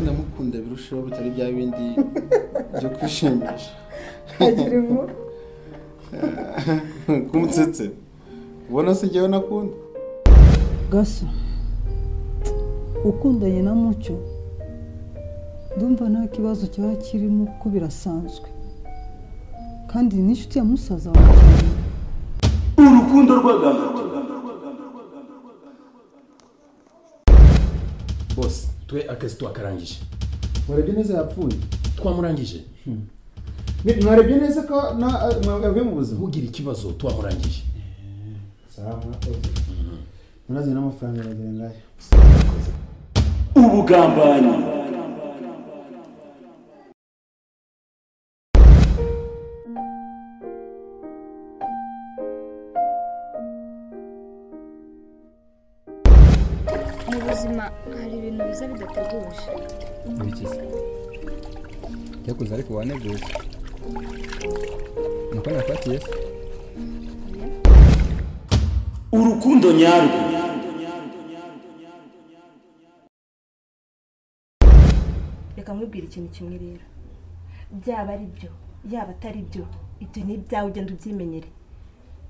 Ndamukunda birushaho bitari bya bindi byo kwishimisha. Kagira inkuru. Kumutsetse. Ubona se njyewe nakunda? Gaso. Ukundanye na Mucyo. Ndumva nta kibazo cyaba kirimo kuko birasanzwe. Kandi ni inshuti ya musaza wawe cyane. Urukundo rw'agahato. Boss, twe akazi twakarangije. Mwarebye neza yapfuye? Twamurangije. Mwarebye neza ko yavuye mu buzima? Ugira ikibazo twamurangije. Sawa mwakoze. Munazi n'amafaranga bagera ngayo. Ubugambanyi. Mu buzima hari ibintu biza bidateguje. Ibikiza. Cyakuze ariko waneguye. Nuko nakwatiye se. Urukundo nyarwo. Reka nkwibwire ikintu kimwe rero. Byaba ari byo, yaba atari byo, ibyo ni ibyawe ugenda ubyimenyere.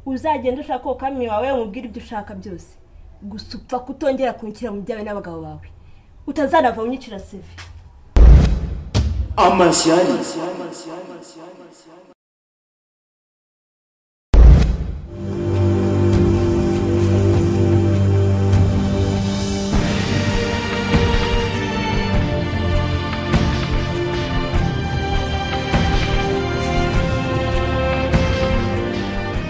Uzagenda ushaka ukami wawe umubwire ibyo ushaka byose. Gusa upfa kutongera kunshyira mu byawe n'abagabo bawe. Utazanava unyicira seve. Amashyari.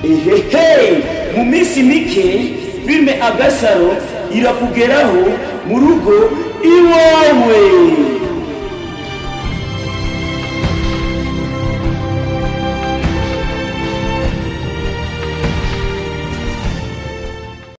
Ehehe, mu minsi mike filime Agasaro irakugeraho mu rugo iwawe.